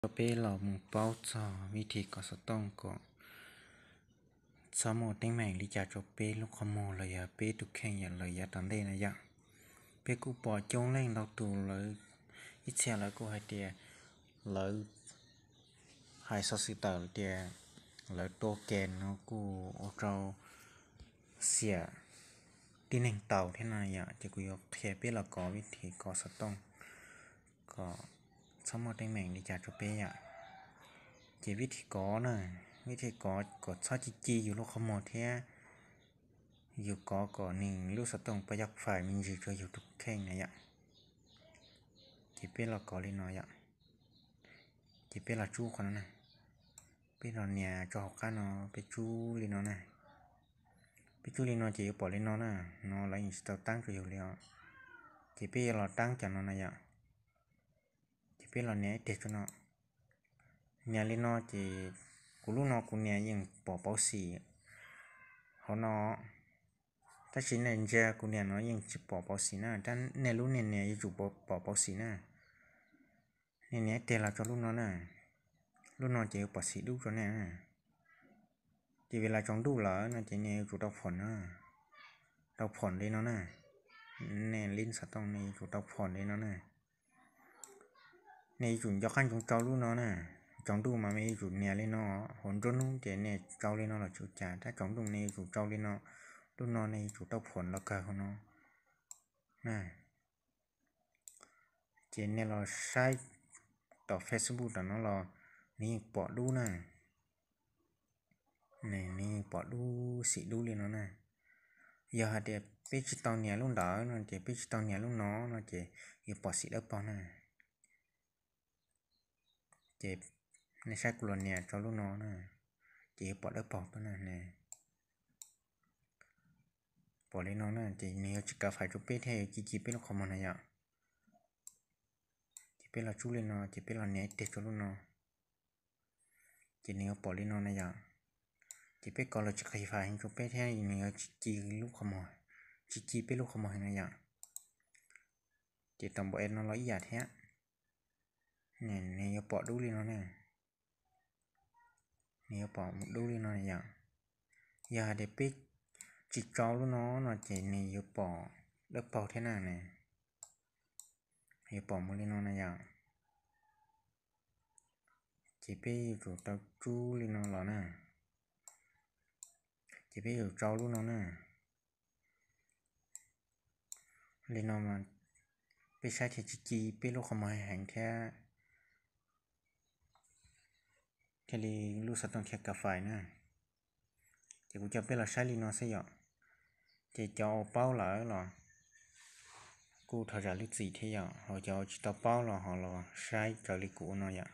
Rau peb los mus paub txog vib thim kov xov tooj kom txhob muaj teeb meem li cas rau peb lub qhov muag los yog peb tus kheej yam lawm yav tom ntej na yom. Peb kuj pom coob leej ntau tus lawv, ib txhia lawv kuj hais tias lawv hais xov xwm tawm tias lawv tua ke no kuj ua rau xiam tib neeg tau thiab no yom. Ces kuv yuav qhia peb los kov vib thim kov xov tooj kom txhob muaj teeb meem li cas rau peb yom. Ces vib thim kov na, vib thim kov kom txhob ci ci yus lub qhov muag thiab yus kov kom nws lub xov tooj pab yog fais me ntsis rau yus tus kheej na yom. Ces peb los kov li no yom. Ces peb los tsub qhov no na, peb los nias rau hauv qab no, peb tsub li no na. Peb tsub li no ces yuav pom li no na, no lawv yeej tsis tau tab rau yus li os. Ces peb yuav los tab cov no na yom. Ces peb los nias ib teg rau no, nias li no ces kuv lub no kuv nias yeej pom pauv xim hauv no, tab sis nej ntsia kuv nias no yeej tsis pom pauv xim na, nej lub nej nias yuav tsum pom pauv xim na. Nej nias ib teg los rau lub no na, lub no ces yuav pom xim dub rau nej na. Ces vim los tsaus ntuj lawm no ces nej yuav tsum tau phom na, tau phom li no na. Nej li xov tooj nej yuav tsum tau phom li no na. Nej yuav tsum nco qab ntsoov tsau lub no na. Tsaus ntuj mas nej yuav tsum nias li no, hauv nruab hnub ces nej tsau li no los tsis ua cas, tab tsaus ntuj nej yuav tsum tsau li no. Lub no nej yuav tsum tau phom los kawg hauv no na. Ces nej los saib tom Facebook tom no los nws yeej pom dub na, nws yeej pom dub xim dub li no na. Yog hais tias peb tsis tau nias lub ntawd no ces peb tsis tau nias lub no no ces yuav pom xim dawb paug na. Ces nej saib kuv los nias rau lub no na, ces yuav pom dawb paug tuaj na. Pom li no na ces nws yuav tsis kav fais rau peb thiab yuav ci ci peb lub qhov muag na yom. Ces peb los tsub li no ces peb los nias ib teg rau lub no, ces nws yuav pom li no na yom. Ces peb kov los tsis kav fais heev rau peb thiab nws yuav tsis ci lub qhov muag, tsis ci peb lub qhov muag heev na yom. Ces tau npau es no los ib yam thiab, nws yuav pom dub li no na. Nws yuav pom dub li no yom. Yog hais tias peb tsis tsau lub no no ces nws yuav pom dawb paug thiab na, yuav pom mus li no na yom. Ces peb yuav tsum tau tsub li no los na, ces peb yuav tsum tsau lub no na. Li no mas peb saib thiaj tsis ci peb lub qhov muag heev thiab, thiaj li lub xov tooj thiaj kav fais na. Ces kuv coj peb los saib li no xwb yom. Ces cov uas paub lawm los kuj thov zam lub txim thiab yom, ho cov uas tsis tau paub los ho los saib raws li kuv ua no yom.